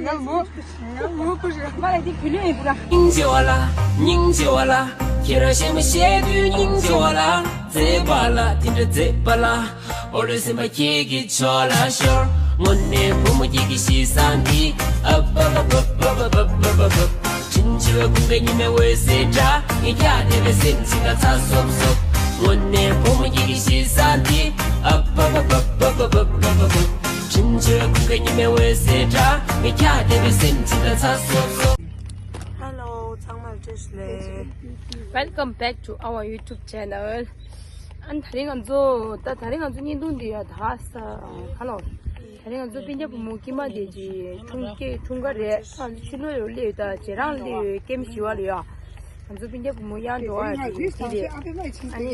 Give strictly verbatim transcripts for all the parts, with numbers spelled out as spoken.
ང་མོ། ང་མོ་ཀུ་རེད། མ་ལ་དེ་བུ་ལོན་ཡིན་པུ་ར། སྙིང་རྗེ་བ་ལ། སྙིང་རྗེ་བ་ལ། ཁྱེད་རང་བཤད་མ་བཤད་དུས་སྙིང་རྗེ་བ་ལ། མཛེས་པ་ལ། དེ་འདྲ་མཛེས་པ་ལ། ཨོ་ལེ་སེམས་པ་ཁྱེད་ཀྱི་ཕྱོགས་ལ་ཤོར། དངོས་གནས་བུ་མོ་ཁྱེད་ཀྱི་གཤིས་བཟང་འདི། ཨ་བ་བ་བ། དྲིན་ཆེ་བའི་ཁུངས་སྐད་ཉི་མའི་འོད་ཟེར་འདྲ། ངས་ཁྱེད་བདེ་བའི་སེམས་ཅིག་ལ་ཚ་སོབ་སོབ། དངོས་གནས་བུ་མོ་ཁྱེད་ཀྱི་གཤིས་བཟང་འདི། ཨ་བ་བ་བ། དྲིན་ཆེ་བའི་ཁུངས་སྐད་ཉི་མའི་འོད་ཟེར་འདྲ། ངས་ཁྱེད་བདེ་བའི་སེམས་ཅིག་ལ་ཚ་སོབ་སོབ། Hello ཚང་མར་བཀྲ་ཤིས་བདེ་ལེགས། Welcome back to our YouTube channel. ཨ་ནི་དེ་རིང་ང་ཚོ་ད་དེ་རིང་ང་ཚོ་བརྙན་ཐུང་འདི་ཡ་ད་ས་ཁ་ལོ། དེ་རིང་ང་ཚོ་སྤུན་ཀྱག་བུ་མོ་ཀི་མ་དེ་ཅི་འཁྲུངས་སྐྱེས་འཁྲུངས་སྐར་རེད། ཨ་ནི་ཕྱི་ལོགས་ཡོད་སླེབས་ཡོད། ད་རྗེས་རང་སླེབས་ཡོད། ཀེམ་བཞི་པ་ལ་ཡོད། ང་ཚོ་སྤུན་ཀྱག་བུ་མོ་གཡང་འགྲོ་བ་དེ་དེ་རེད། ཨ་ནི་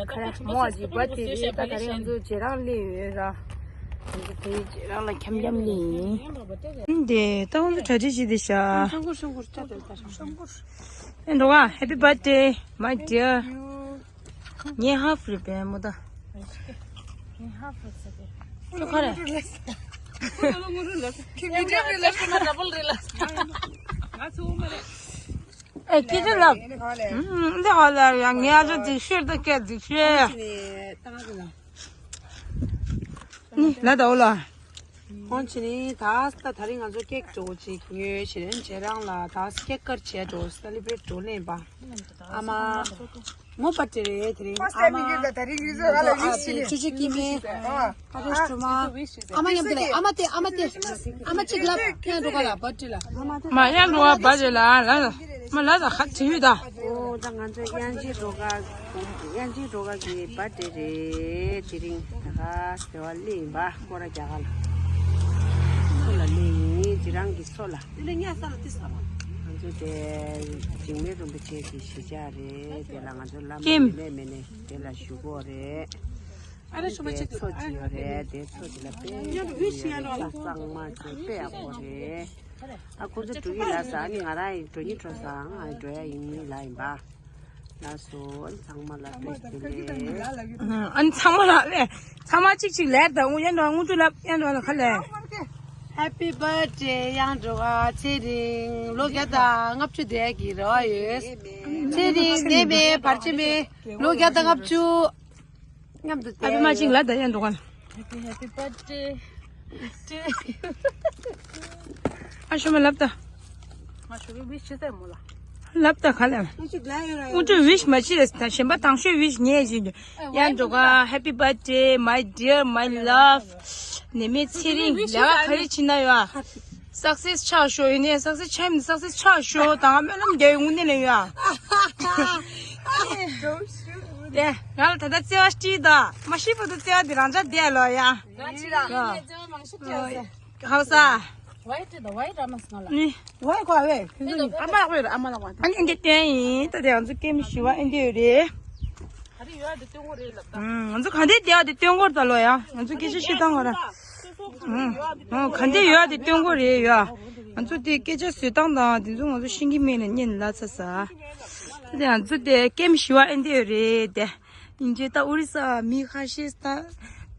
ཁ་ར་མོ་ཨ་ཅི་བ་དེ་རེད། ད་དེ་རིང་ང་ཚོ་རྗེས་རང་སླེབས་ཡོད་ར། ང་ཚོ་དེ་རྗེས་རང་ལ་འཁྱམ་འཁྱམ་ལེ་ཡིན། འདི་ད་ང་ཚོ་གྲ་སྒྲིག་བྱེད་དེ་ཤ། ཨེ་འགྲོ་བ། Happy birthday my dear. ངའི་ཧབ་རེད་པས་མོ་ད། ཁྱོད་ག་རེ། ཨེ་ཁྱེད་ཚོ་ལབ། ཨུམ། འདི་ཧ་ལ་ཡ། ངའི་ཨ་ཅོ་སྡིག་ཤོས་ད་སྐད་སྡིག་ཤོས། ནི་ལ་ད་འོ་ལ། ཁོང་ཆེ་ནི་ད་ད་ད་རིང་ང་ཚོ་ཀེག་འགྲོ་ཅིག་ཉོས་བྱས་རན། རྗེས་རང་ལ་ད་ཀེག་ཀར་བྱས་འགྲོ། སེ་ལི་བྷི་རེཊ་འགྲོ་ལེན་པ། ཨ་མ། མོ་པར་ཏི་རེད་དེ་རིང་། ཨ་མ། ད་རིང་རི་ཟོ་ཨ་ལ་ཨ་ཅོ་ཅོ་ཀི་མེ། ཨ་རོ་སྟོ་མ། ཨ་མ་མཉམ་དུ་ལ། ཨ་མ་དེ། ཨ་མ་དེ། ཨ་མ་གཅིག་ལབ། ཡང་འགྲོ་ག་ལ་པར་ཏི་ལ། མ་ཡང་འགྲོ་བ་པར་ཏི་ལ་ལ། མ་ལ་ད་ཁ་ཆེ་ཡོད་ད། ཨོ་ད་ང་ཚོ་དབྱངས་ཅན་སྒྲོལ་དཀར། དབྱངས་ཅན་སྒྲོལ་དཀར་གྱི་པར་ཏི་རེད་དེ་རིང་། ད་ག་ཟེ་བ་ལི་ཡིན་པ། སྐོར་ར་རྒྱག་ག་ལ། སོ་ལ་ལི་ཡིན། རྗེས་རང་གི་སོ་ལ། དེ་ལས་ཉ་ས་ལ་དེ་ས་ལ། ང་ཚོ་དེ་འཇིགས་མེད་རིན་པོ་ཆེ་གི་གཞིས་ཆགས་རེད། དེ་ལ་ང་ཚོ་ལམ་ཀེམ། མེད་ནས་མེད་ནས་དེ་ལ་བཞུགས་ཀྱི་ཡོད་རེད། ཨ་རེ་ཤོ་མ་ཆེ་དེ་མཚོ་ཅིག་ཡོད་རེད། དེ་མཚོ་དེ་ལ་དཔེ་ཡག་པོ་ཡོད་རེད། གཙང་མ་ཅིག་དཔེ་ཡག་པོ་རེད། ཨ་ཁོ་ཚོ་འགྲོ་གི་ལ་ས་ནི་ང་རང་ཡིན་འགྲོ་གི་འགྲོ་ས། ཨ་འགྲོ་ཡ་ཡིན་ལ་ཡིན་པ། ལགས་སོ། ཨ་ནི་ཚང་མ་ལ་བཀྲ་ཤིས་བདེ་ལེགས། ཨ་ནི་ཚང་མ་ལ་ལས། ཚང་མ་གཅིག་གཅིག་ལས་ད། ཨུ་ཡན་འགྲོ་དངུལ་ཀྲུ་ལབ། ཡན་འགྲོ་ལ་ཁ་ལས། Happy birthday ཡང་འགྲོ་ག་ཚེ་རིང་ལོ་བརྒྱ་དང་ལྔ་བཅུ་བསྡད་ཀྱི་རེ་བ་ཡོད། ཚེ་རིང་ནད་མེད་བར་ཆད་མེད་ལོ་བརྒྱ་དང་ལྔ་བཅུ། མཉམ་དུ་ཨ་བི་མ་ཅིག་ལ་ད་ཡང་འགྲོ་ག་ལ། Happy happy birthday to you. ཨ་ཤོ་མ་ལབ་ད། ང་ཤོ་གི་ཝིཤ་ཟེར་མོ་ལ། ལབ་ད་ག་ལ། ཨུ་ཅུ་ཝིཤ་མ་ཅི་རེད་ད། གཞན་པ་དང་ཤོས་ཝིཤ་ཉེ་ཞིག་ཡང་འགྲོ་ག Happy birthday my dear my love. ནི་མི་ཚེ་རིང་ལས་ཀ་ག་རེ་བྱིན་ན་ཡོད། སག་སེ་སི་ཆགས་ཤོག་ཡིན་ནའི་སག་སེ་སི་ཆགས་མིན་སག་སེ་སི་ཆགས་ཤོག་དང་སྨོན་ལམ་རྒྱག་ཡོང་ནི་ལ་ཡོད། དེ་ང་ལ་ད་ལྟ་བརྩེ་བ་སྤྲད་ད། མ་ཤི་བར་དུ་བརྩེ་བ་འདི་རང་འཇགས་བསྡད་ལོ་ཡ། ང་ཅི་ར་ཡ། ཧའོ་ས། ནི་ཝའི་ཁོ་ཨ་ཝེ། ཨ་མ་ལགས་ཨ་མ་ལགས་ཨ་ནི་འདི་སྟོན་ཡིན། ད་དེ་ང་ཚོ་ཀེམ་བཞི་པ་ཨེ་འདི་ཡོད་རེད། ང་ཚོ་ག་འདི་བསྡད་དེ་སྟོན་གོ་ད་ལོ་ཡ། ང་ཚོ་སྐད་ཆ་བཤད་སྟངས་ག་ར། ཨང་། ག་འདི་ཡོད་དེ་སྟོན་གོ་རེད་ཡ། ང་ཚོ་དེ་སྐད་ཆ་བཟོས་སྟངས་དང་དེ་ཚོ་ང་ཚོ་ཤེས་ཀྱི་མེད་ནས་བརྙན་ལ་ཚ་ས། དེ་ང་ཚོ་དེ་ཀེམ་བཞི་པ་ཨེ་འདི་ཡོད་རེད་དེ། ཡིན་གྱི་ད་ཨོ་རི་ས་མི་ཁ་ཤས་ད་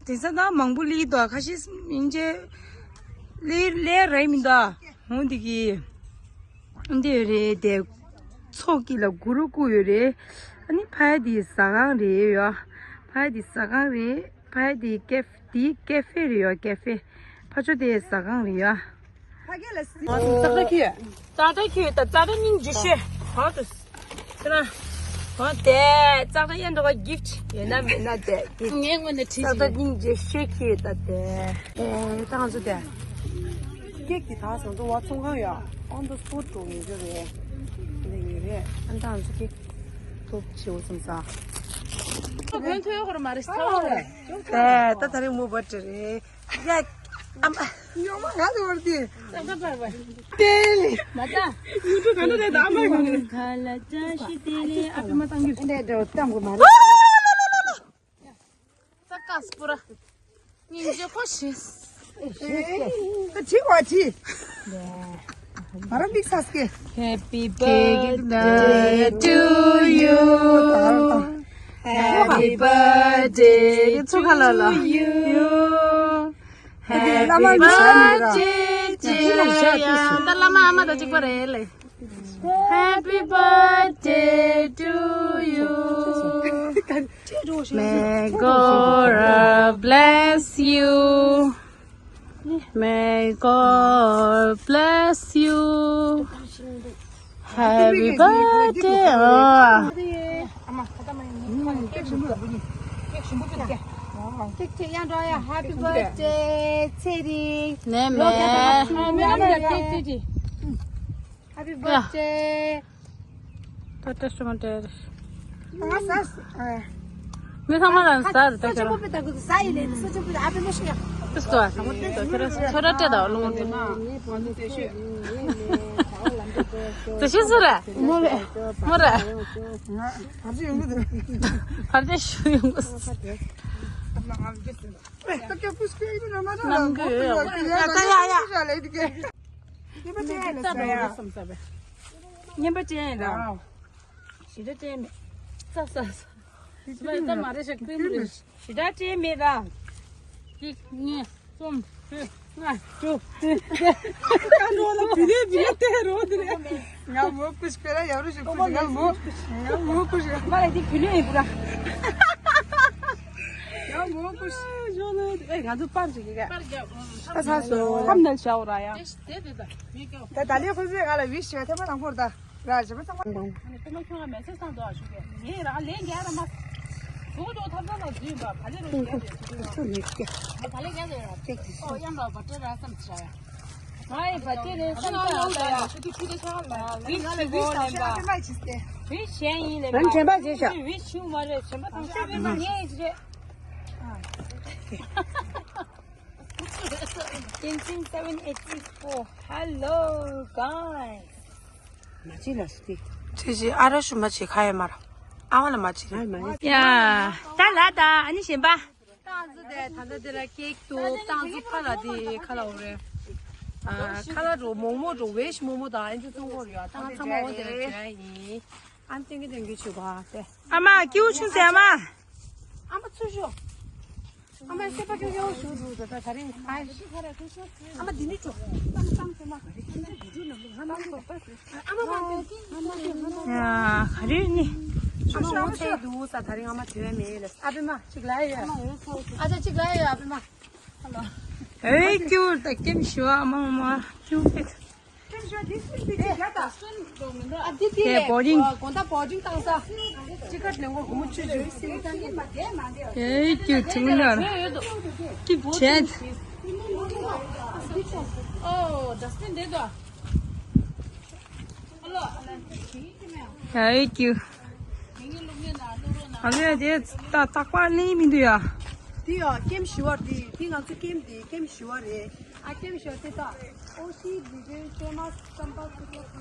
དེང་སང་ད་མང་པོ་སླེབས་འདུག་ཁ་ཤས་ཡིན་གྱི་ལས་ལས་རེད་མི་འདུག་འོ་འདི་གི་འདི་ཡོད་རེད་དེ། ཚོགས་ཀྱི་ལ་གུ་རུ་སྐུ་ཡོད་རེད། ཨ་ནི་ཕ་ཡ་དེ་ཟ་ཁང་རེད་ཡ། ཕ་ཡ་དེ་ཟ་ཁང་རེད། ཕ་ཡ་དེ་ཀེ་དེའི་ཀེ་ཧྥེ་རེད་ཡ། ཀེ་ཧྥེ། ཕ་ཆོ་དེ་ཟ་ཁང་རེད་ཡ། ཙག་སྒྲ་ཁྱོད། ཙག་སྒྲ་ཁྱོད་ད་ཙག་སྒྲ་སྙིང་རྗེ་ཤོས། གང་དུ། ཁྱོད་རང་། གང་དེ་ཙག་སྒྲ་ཡན་འགྲོ་བ་གིཕ་ཊི་ཡོད་ན་མེད་ན་དེ་གིཕ་ཊི། ངའི་ངོས་ནས་ཁྲིད་ཙག་སྒྲ་སྙིང་རྗེ་ཤོས་ཁྱོད་ད་དེ། ཨེ་ད་ང་ཚོ་དེ། ཀེག་གི་ད་ཟང་ཚོ་བ་ཚོང་ཁང་ཡོད། ཨོན་དུ་སྤོ་ཊི་འགྲོ་ངེས་ཅོ་རེད། འདི་ངེས་རེད། ཨ་ད་ང་ཚོ་ཀེག་ཐོབ་ཆེ་བོ་སོང་ས། ཁོན་ཐོས་ཁོར་མ་རེད་ས་བ་རེད། ད་ད་ད་རེད་མོ་བ་ཏྲི་རེད། ཡ། ཨ་མ། ཉོ་མ་ང་ཚོ་བར་དེ། ཙག་ཙག་པར་པར། དེ་ལི། མ་ད། ཡུ་ཊུབ་ག་འདྲ་རེད་ད་ཨ་མ་གོ་ནི། ཁ་ལ་ཅ་ཤི་དེ་ལི་ཨ་ཕི་མ་བཏང་རྒྱུ། འདྲ་འདྲ་བཏང་གོ་མ་རེད། ཙག་ཙག་སྤུ་ར། སྙིང་རྗེ་ཁོ་ཤི། ད་ཁྲི་བ་ཁྲི། ང་རང་མིག་ཚ་སྐེ། Happy birthday to you. Happy birthday to you. Happy birthday to you. ད་བླ་མ་ཨ་མ་དང་གཅིག་པ་རེད་ལེ། Happy birthday to you. May God bless you. May God bless you. Happy birthday. ཨ། ཀེག་ཆེ་ཡང་འགྲོ་ཡ། Happy birthday ཚེ་རིང་། ནས་མེད། Happy birthday. ད་ཏྲེ་སོ་མ་ཏྲེ། ང་ཟ། མི་ཚང་མ་ལ་ཟ་རེད་ད་ཁྱོད་རང་། ཟ་ཡི་ལེ། སོ་ཆུང་པོ་ཨ་པེ་མོ་ཤི་ཡ། ཏུ་སོ་ཨ་ཚང་མ་ཏུ་སོ་ཁྱོད་རང་ཚོ་ར་ཏྲེ་ད་ལུང་ཏུ། ཙི་ཤི་སུ་རེད། མོ་རེད། མོ་རེད། ཕར་ཏེ་ཡོང་གི་འདུག་ཕར་ཏེ་ཤུ་ཡོང་གི་འདུག་ནམ་གི་ཡོད། ད་ཡ་ཡ། ཉན་པ་ཅན་ཡིན་ད། ཞི་བདེ་ཅན་མེད། ཙ་ཙ་ཙ། ཞི་བདེ་ད་མ་རེད་ཤག་ཀྲིམ་རེད། ཞི་བདེ་ཅན་མེད་ར། གཅིག་གཉིས། གསུམ། བཞི། ལྔ། དྲུག་ཀ་འགྲོ་ལ་བི་ལེ་བི་ལེ་ཏེ་རོ་དེ་རེད། ང་མོ་ཀུ་ཤི་ཁོ་ར་ཡ་རུ་ཤི་ཀུ་ཤི། ང་མོ། ང་མོ་ཀུ་ཤི། མ་ལ་དེ་བི་ལེ་ཡིན་པུ་ར། ང་མོ་ཀུ་ཤི། ཞོ་ལོ་ཨེ་ང་ཚོ་པར་ཞིག་གི་ག་ཨ་ས་སོ་ཁམ་ནལ་ཤའོ་ར་ཡ། ད་ད་ལེ་ཁོ་ཚོས་ང་ལ་བི་ཤི་ཐེ་མ་དང་པོར་ད། ར་ཞེ་པོ་ཚང་མ། ཨ་ནི་ཀུན་སློང་ཁྱོད་ང་མེ་ཚེ་སང་དོ་ཨ་ཞུ་གི། ངས་རང་ལན་རྒྱག་ར་མ། ཟུག་འགྲོ་ཐབས་ཚང་ལ་འཛུལ་བ་ག་ལེ་རུ་རྒྱག་རེད་ཟེར་གི། ང་ག་ལེ་རྒྱག་རེད་ར། ཨོ་ཡང་ལ་བ་ཏྲེ་ར་བསམ་ཚ་ཡ། ང་ཡི་བ་ཏྲེ་རེད་བསམ་ཚ་ཡ། ང་ཡི་བ་ཏྲེ་རེད་བསམ་ཚ་ཡ། ང་ཡི་བ་ཏྲེ་རེད་བསམ་ཚ་ཡ། ང་ཡི་བ་ཏྲེ་རེད་བསམ་ཚ་ཡ། ང་ཡི་བ་ཏྲེ་རེད་བསམ་ཚ་ཡ། ང་ཡི་བ་ཏྲེ་རེད་བསམ་ཚ་ཡ། ང་ཡི་བ་ཏྲེ་རེད་བསམ་ཚ་ཡ། ང་ཡི་བ་ཏྲེ་རེད་བསམ་ཚ་ཡ། Tenzin seven eight six four. Hello, guys. མ་བྱེད་ལ་སི། ཁྱེད་ཀྱིས་ཨ་ར་ཤུ་མ་བྱེད་ཁ་ཡ་མར། ཨ་བ་ལ་མ་བྱེད་ལ། ཡ། ད་ལ་ད་ཨ་ནི་གཞན་པ། ཏང་ཙུ་དེ་ད་ལྟ་དེ་ལ་ཀེག་ཏུ་ཏང་ཙུ་ཁ་ལ་དེ་ཁ་ལ་འོ་རེད། ཨ་ཁ་ལ་རོ་མོག་མོག་རོ་ཝེ་ཤི་མོག་མོག་དང་ཨ་ནི་ཚོ་ཚོང་གོ་རེད་ཡ། ད་ང་ཚང་མ་འོ་དེ་ལ་བྲོས་ཡིན། ཨ་ནི་ཏེང་གི་ཏེང་གི་ཆུ་བ་དེ། ཨ་མ་ཀེའུ་ཆུང་ཟེར་ཨ་མ། ཨ་མ་ཚུར་ཤོག་ཨ་མ་སེ་པ་ཀྱོ་ཀྱོ་ཞུ་འདུག་ད་ད་རིང་ཨ་མ་འདི་ནི་ཅོ། ཨ་མ་ཨ་མ་ཨ་མ་ཨ་མ། ཡ་ག་རེ་ནི། ཨ་མ་འོ་ཚེ་འདུག་ས་ད་རིང་ཨ་མ་དེ་བས་མེད་ལ། ཨ་པེ་མ་གཅིག་ལ་ཡོད། ཨ་ཅག་གཅིག་ལ་ཡོད་ཨ་པེ་མ། ཨེ་ཀྱུ་ད་ཀེམ་ཞུ་ཨ་མ་ཨ་མ་ཀྱུ་ཀེ། ཨ་འདི་དེ་དེ་བོ་ཌིང་། དགོང་དག་བོ་ཌིང་བཏང་ས། ཅི་ཀ་ལེན་གོ་སྒོར་མོ་བཅུ་བཅུ། ཨེ་ཀྱུ་ཐུང་ལ། ཀིབ་ཆེད། ཨོ་ཌ་སི་ཊི་བིན་འདི་དོ། ཨེ་ཀྱུ། ཨ་ལེ་དེ་ད་རྟག་པར་ལེན་མི་འདུག་ཡ། དེ་ཡ་ཀེམ་ཞུ་བ་དེ་དེ་ང་ཚོ་ཀེམ་དེ་ཀེམ་ཞུ་བ་རེད། ཨ་ཀེམ་ཞོ་ཏི་ཏ། ཨོ་ཤི་ཌི་ཇེ་ཤེ་མ་སམ་པ་ཁུ་ཏོ་ཁུ་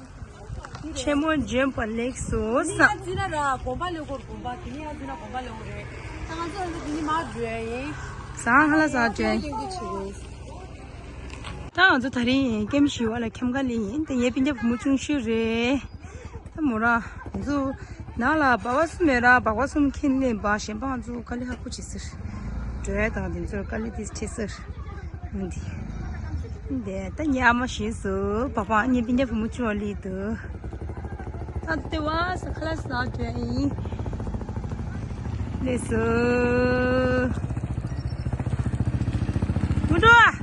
ཏོ། ཆེན་མོ་འཇོན་པ་ལེགས་སོ་ས། ནི་ཡ་ཛི་ན་ར་གོམ་པ་ལེ་གོར་གོམ་པ་དེ་ནི་ཡ་ཛི་ན་གོམ་པ་ལེ་གོར་རེད། ད་ང་ཚོ་ཨ་ཛི་དེ་ནི་མ་འགྲོ་ཡ་ཡིན། ཟང་ཧ་ལ་ཟ་འགྲོ་ཡ་ཡིན། ད་ང་ཚོ་ད་རིང་ཀེམ་ཞི་བ་ལ་ཁྱམས་ཁ་ལེན་ཡིན། ད་ངའི་སྤུན་ཀྱག་བུ་མོ་ཆུང་ཤོས་རེད། ད་མོ་ར་ང་ཚོ་ནང་ལ་སྦག་སྦག་གསུམ་མེད་ར་སྦག་སྦག་གསུམ་ཁྱེར་ལེན་པ་གཞན་པ་ང་ཚོ་དཀའ་ལས་ཁག་པོ་བྱེད་ཟེར། འགྲོ་ཡ་དང་དེ་ཚོར་དཀའ་ལས་དེ་འཕྲད་ཟེར། འདི་འདི་ད་ངའི་ཨ་མ་ཞེས་སུ་སྦག་སྦག་ངའི་སྤུན་ཀྱག་བུ་མོ་ཆུང་བ་ལི་དུ། ད་དེ་བ་ས་ཁ་ལ་ས་འགྲོ་ཡིན། ལེ་སུ་མུ་འགྲོ་ཨ།